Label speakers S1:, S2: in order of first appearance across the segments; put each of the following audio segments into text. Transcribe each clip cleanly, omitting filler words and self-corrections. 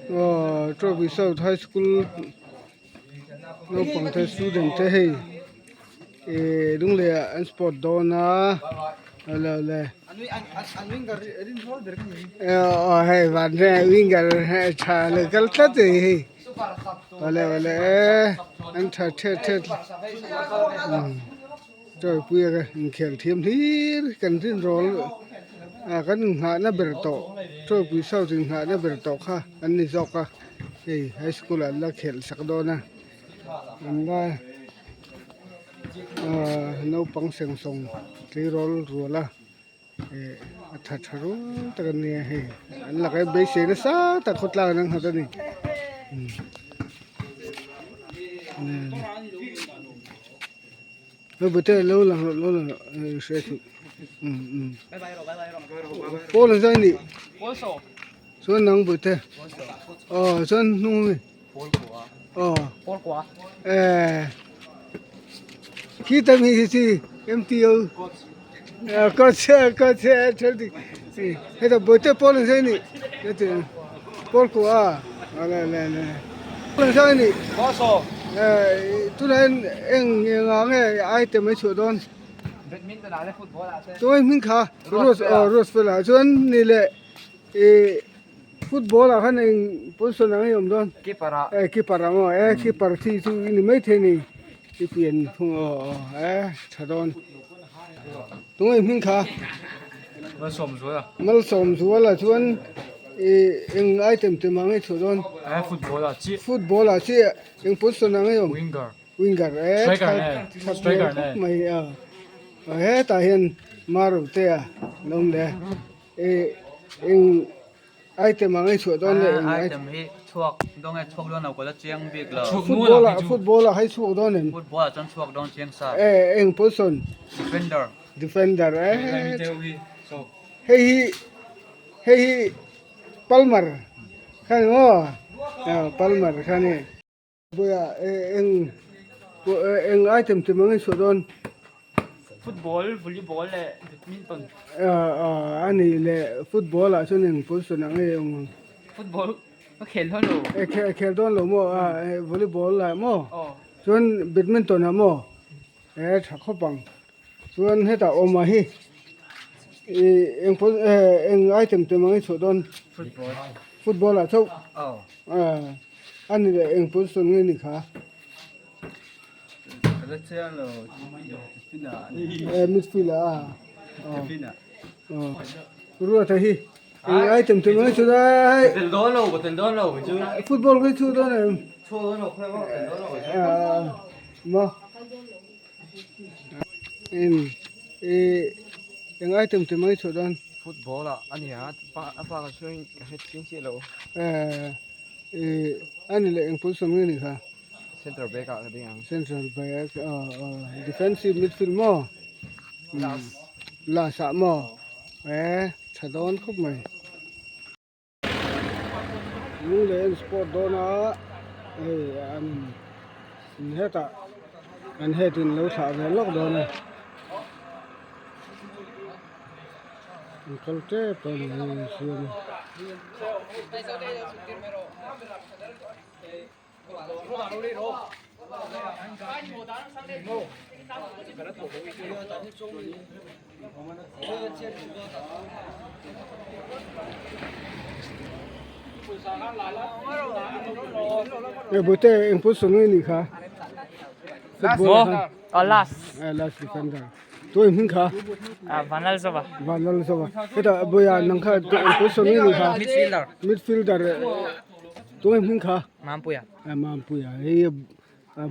S1: Aw Trophy South High School naupang te student te hei ihh lunglei ah an sport dawn a awle awle aw hei van winger tha lo kal tlat a ni hei awle awle an tha thet thet Chawipui a inkhel thiam hlir kan rinrawl ah kan inghahna ber tawh Chawipui South inghahna ber tawh kha an ni zawk a hei high school ah an la khelh sak dawn a an la ah naupang seng sawng tleirawl rual a eh a tha tha rual tak an nia hei an lakah hian beisei nasa tak khawtlang an nghat a ni. Bute lo lang rawh lo lang rawh hei hre suh um um pawl ang zai nih chuan nang bute aw chuan hnung ami aw eh khi tam hi chi M_T_O coach coach heta bute pawl ang zai nih pawl kua awle awle awle. Tunah hian eng enga nge item a chhuah dawn chuan hming kha rose aw rose fela chuan ni leh ih football ah khan eng position ang a awm dawn eh keeper ang aw eh keeper chi chu i ni maithei a ni i pian phung aw aw eh tha dawn tunge hming kha Malsawmzuala chuan. Ih eng item te mah ngei chhuah dawn.
S2: Eh football ah chiah.
S1: Football ah chiah eng position ah ngei awm.
S2: Winger.
S1: Winger eh
S2: Striker ne.
S1: That
S2: Striker
S1: hmel
S2: ne.
S1: khawp mai a. Hetah hian Marotea an awm leh a. Ih eng item ah ngei chhuah dawn le eng
S3: item hi chhuak dawn nge chhuak dawn lo ka la chiang bik lo.
S1: Football ah football ah hei chhuak dawn em?
S3: Football ah chuan chhuak dawn chiang sa.
S1: Eh eng position?
S3: Defender.
S1: Defender eh. Hei hi Hei hi Palmer kha ni maw aw Palmer kha ni. Buia eng eng item te mang i chhuah dawn.
S2: Football, volleyball leh badminton.
S1: A ni leh football ah chuan eng position ah nge awm ang.
S2: Football ka khel dawn lo.
S1: E khel dawn lo maw volleyball ah maw chuan badminton ah maw e tha khawp ang. Chuan hetah awm ah hi ih eng pawn eh eng item te mang i chhuah dawn
S3: football
S1: football ah chauh
S3: aw
S1: ah a ni leh eng position nge ni kha
S3: ka la chiang lo midfield ah
S1: eh midfield ah ah aw ruata hi eng item te mang i chhuah dawn
S3: ka tel dawn lo ka tel dawn lo chu
S1: football ka chhuah dawn em
S3: chhuah dawn lo khawi maw ka tel dawn lo chu
S1: ah maw. En ih eng item te mai chhuah dawn.
S3: Football ah a nia a pa ka chuan ka hre chiang chiah lo.
S1: Eh ih a ni leh eng position nge ni kha.
S3: Central back ah ka ding ang.
S1: Central back ah ah defensive midfield maw.
S3: Last.
S1: Last ah maw eh tha dawn khawp mai. Lunglen sport dawn a hei an in hetah an head in lo thlah ve lawk dawn a an kal tep tawh a ni hei an siam a. Bute eng pawh sawi nge ni kha football kha
S2: Oh last
S1: eh last defender tuai hming kha
S2: Vanlal Zova
S1: Vanlal Zova hetah buia nang kha eng pawh sawi nge ni kha
S2: midfielder
S1: midfielder Tunge hming kha?
S2: Mampuia.
S1: Eh Mampuia hei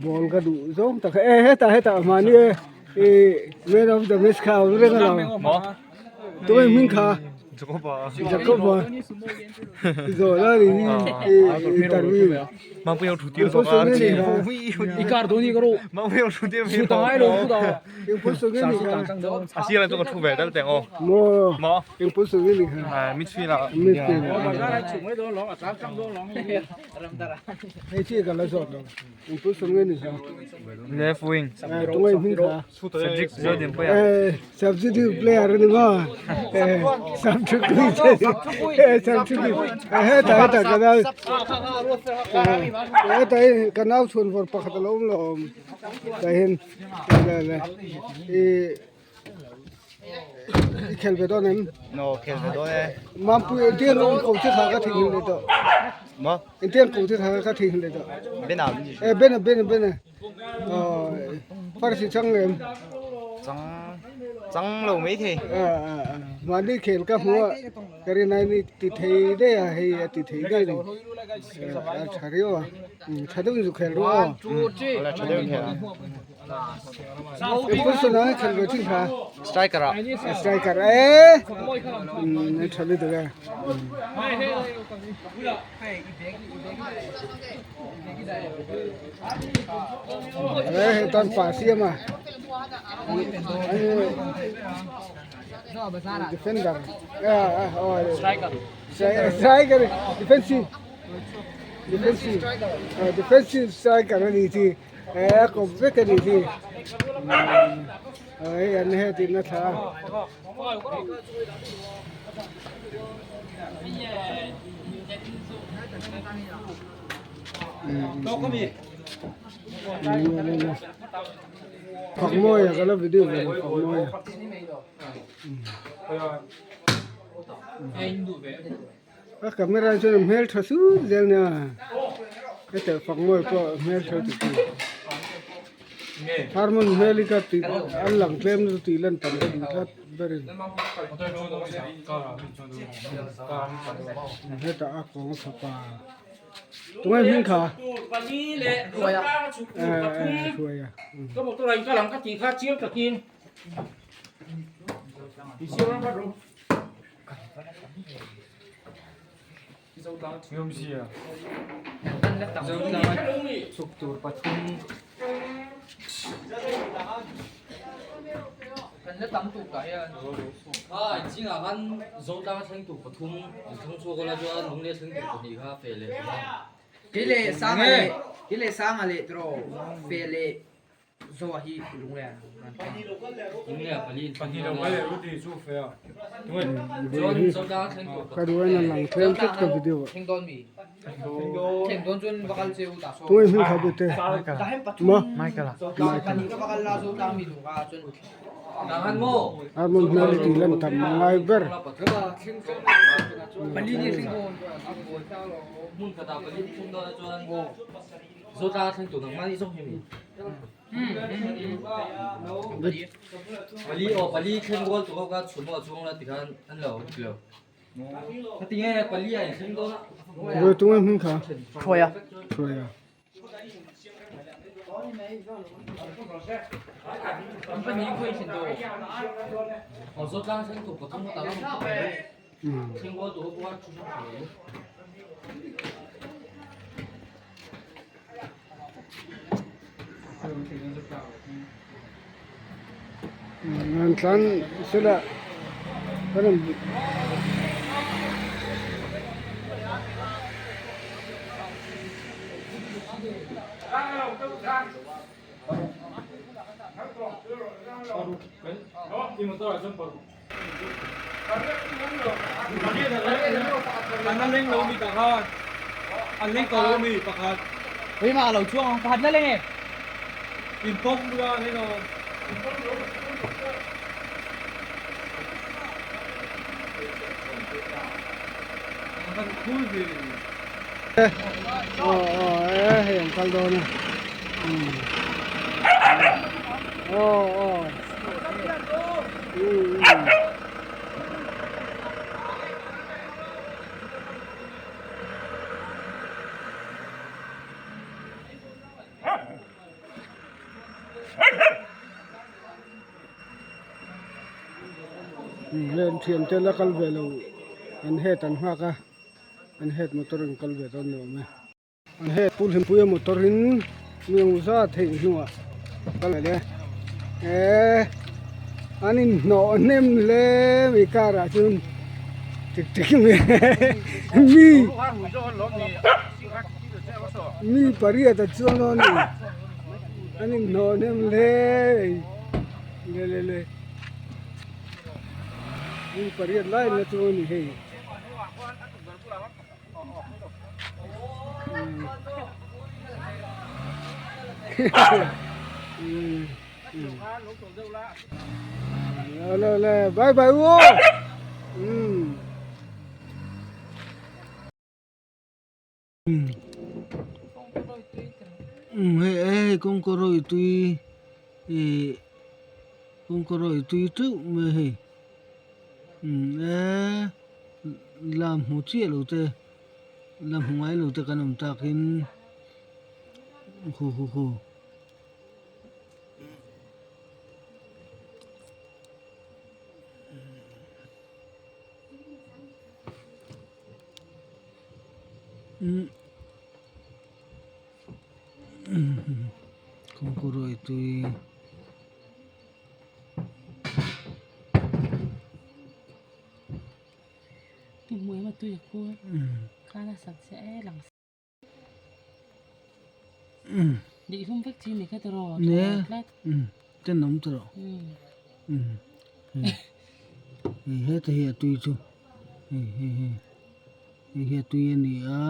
S1: ball ka duh zawng tak eh hetah hetah mahni e ih man of the match kha awm reng alawm.
S2: Maw?
S1: Tunge hming kha?
S2: Jacoba.
S1: Jacoba. Zawh la ni hi interview.
S2: Mampuia thu tir zawk a.
S1: I
S2: kar dawn i ka rawh. Mampuia thu tir mi. Su tangai lo thu da.
S1: Eng pawn sawi nge ni kha?
S2: A sirah chuan ka thu ve dal teng aw.
S1: Maw?
S2: Maw?
S1: Eng pawn sawi nge ni kha?
S2: Midfield ah.
S1: Midfield ah. Hei chi ka la zawt lo. Eng pawn sawi nge ni kha?
S2: Left wing.
S1: Tunge hming kha?
S2: Cedric Zodinpuia.
S1: Eh, substitute player ani maw? Eh, substitute. Chhukpui Chhukpui hetah hetah ka nau hetah hi ka nau chhuan vawr pakhat a lo awm lo awm tah hian le le ih i khel ve dawn em
S2: no khel ve dawn e
S1: Mampui engtin an ko che kha ka theihnghilh leh tawh
S2: maw
S1: engtin an ko che kha ka theihnghilh leh tawh
S2: Bena
S1: e Bena Bena Bena Farsi chang lem
S2: chang chang lo mai thei
S1: mahni khel ka hmu a ka rin ai ni ti thei daih a hei a ti thei daih a ni a tha riau a tha deuhin zu khel rawh aw
S2: tha deuhin khel a
S1: eng position ah khel ve thin kha
S2: striker ah
S1: striker e tha lutuk e. Hei tan pa siam a defender striker defensive defensive defensive striker a ni chi a kawp vek a ni chi hei an hetin a thla a. Fakmawia ka la video ve lo Fakmawia a camera chuan a hmel tha sut zel nia heta Fakmawia pawh a hmel tha ti tih harmon hmel hi ka tih an lang tlem na chu tih lan tam ka duh tlat berin hetah a kawng fapa. Tunge hming kha? Hruaia. Ka duh en a lang tlem tlat ka video ah. Tunge hming kha bute? Maw?
S2: Michael a.
S1: A hmun hmel hi tih lan tam a ngai ber. Tunge hming kha?
S3: Hruaia.
S1: Hruaia. An tlan sela kan rawn Aw aw e hei an kal dawn a aw aw Heng thiante la kal ve lo an het an nghak a an het motor in kal ve dawn ni awm e. An het pu Hlimpuia motor in mi eng zat theih hnuah kal ve e an inhnawh hnem hle mai car ah chuan tik tik mai mi mi pariat a chuang dawn a ni an inhnawh hnem hle mai le le le. Mi pariat lai na chu a ni hei. Le le bye bye u hei hei kawngka rawi tui ih kawngka rawi tui teuh mai hei eee lam hmu chiah lo te la hmu ngai lo te kan awm takin hu hu hu. Kawngka tui. Nè tenawm ta rawh hei heta hi a tui chu hei hei hei hei hi a tui a ni a.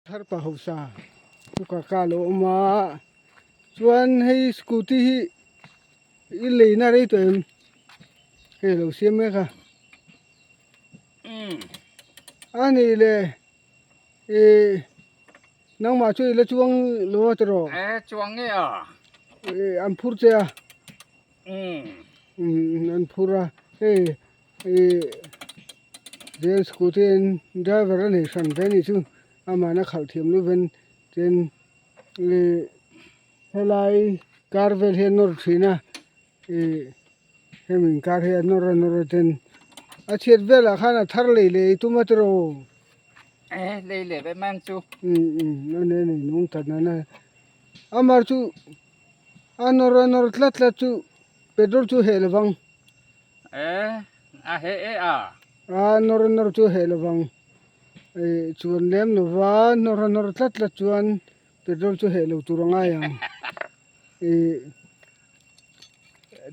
S1: Thar pa hausa chu ka ka lo awm a chuan hei scooty hi i leina rei tawh em hei lo siam mek a a nih leh ih nangmah chu i la chuang lo a tiraw
S4: e chuang nge a
S1: ih an phur che a an phur a hei ih. Zen scooty in driver a nei hran ve a nih chu amahna khalh thiam luh ven tin ih helai kar vel hi a nawr thin a ih hemi inkar hi a nawr a nawr a ten a chhiat velah khan a thar lei leh ei tum a tiraw
S4: e lei leh ve mai ang chu
S1: umm a nei a nei nung ta nana amah chu a nawr a nawr tlat tlat chu petrol chu heh lovang.
S4: E a he e a.
S1: A nawr a nawr chu heh lovang. E chuan lem lova nawr a nawr tlat tlat chuan petrol chu heh lo tur a ngai ang. E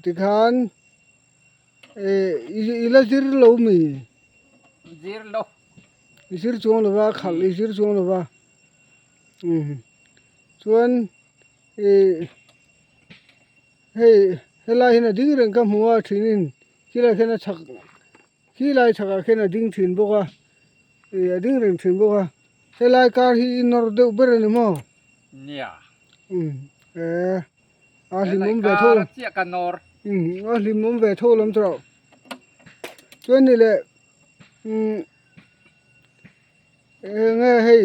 S1: tikhan e i la zir lo mi?
S4: Zir lo.
S1: I zir chuang lova khalh i zir chuang lova. Um chuan e. Hei helai hian a ding reng ka hmu a thinin khilai khian a chhak khilai chhakah khian a ding thin bawk a ih a ding reng thin bawk a helai kar hi i nawr deuh ber a ni maw?
S4: Nia.
S1: Umm eh a hlimawm ve tho
S4: Helai kar chiah ka nawr.
S1: Umm a hlimawm ve tho lam chu chuan ni leh umm eng nge hei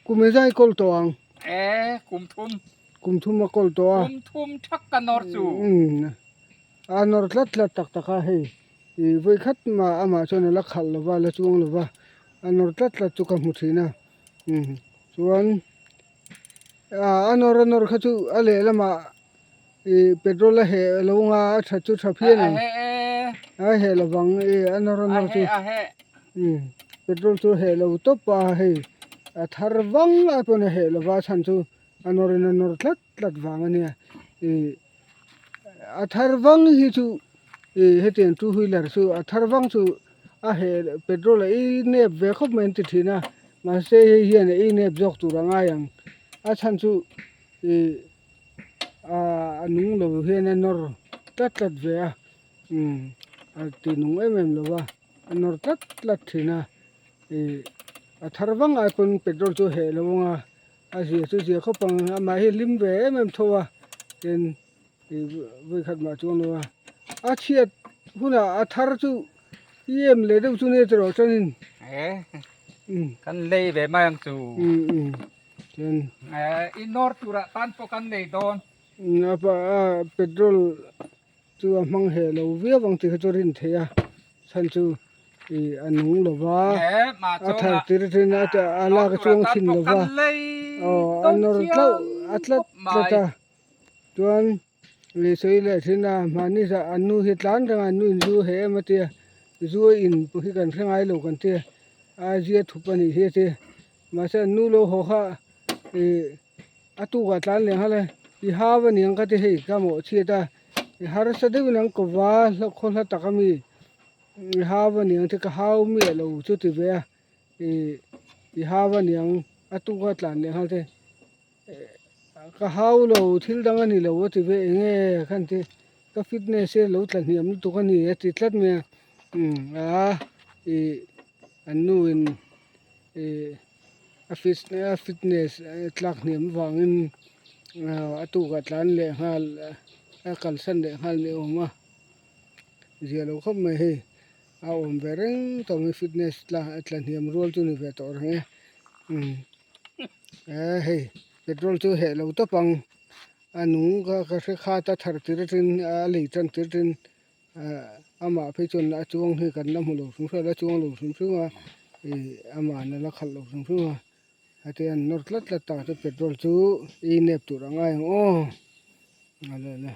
S1: kum engzah i kawl tawh ang?
S4: Eh kum thum.
S1: Kum thum a kawl tawh a.
S4: Kum thum thak ka nawr chu.
S1: Umm a nawr tlat tlat tak tak a hei ih vawi khat mah amah chuan a la khalh lo va a la chuang lo va a nawr tlat tlat chu ka hmu thin a umm chuan ah a nawr a nawr kha chu a lehlamah ih petrol a heh lo nga a that chu tha phian ang a heh lovang ih a nawr a nawr chu umm petrol chu a heh lo tawp a hei a thar vang lai pawn a heh lo va a chhan chu. A nawrin a nawr tlat tlat vang a nia ih a thar vang hi chu ih hetiang two wheeler chu a thar vang chu a heh petrol a ei nep ve khawp mai an ti thin a mahse hei hian a ei nep zawk tur a ngai ang a chhan chu ih ah a nung lo hian a nawr tlat tlat ve a umm a ti nung em em lo va a nawr tlat tlat thin a ih a thar vang ai pawn petrol chu a heh lo ang a. A zia chu zia khawp ang amah hi hlim ve em em tho a tin ih vawikhat mah chuang lo a a chhiat hunah a thar chu i em leh deuh chu nia tiraw chuanin
S4: e kan lei ve mai ang chu
S1: um um chuan
S4: e i nawr turah tan pawh kan nei dawn
S1: a petrol chu a hmang heh lo viau ang tih kha chu a rin theih a chhan chu ih a nung lo va a thar tir thin a a lak a chuang thin lo va aw a nawr tlauh a tlat tlat a chuan ih sawi leh thin a mahni zah an nu hi tlan reng a an nu in zu heh em a tia zu a in pawh hi kan hre ngai lo kan tia a zia thup a nih hi a tia mahse an nu lo haw kha ih. A tukah tlan leh nghal e, i hau a niang ka ti hei ka mawh chhiat a, I harsa deuhin an ko va hla khaw hla tak ami i hau aniang te ka hau miah lo chu ti ve a ih i hau aniang a tuka tlan leh nghal te ka hau lo thil dang a ni lo a ti ve eng nge khan ti ka fitness hi a lo tla hniam lutuk a ni a ti tlat mai a umm a ih an nu in ih a a fitness tlak hniam avangin a tukah tlan leh nghal a kalsan leh nghal ni awm a zia lo khawp mai hei a awm ve reng tawh mai fitness tla tla hniam rual chu ni ve tawh reng e umm eh hei petrol chu heh lo tawp ang a nung ka ka hre khat a thar tir aṭangin a lei tan tir aṭangin ah amah phei chuan a chuang hi kan la hmu lo hrim hrim a la chuang lo hrim hrim a ih ama'n a la khalh lo hrim hrim a heti an nawr tlat tlat tak chu petrol chu i nep tur a ngai ang aw a le le.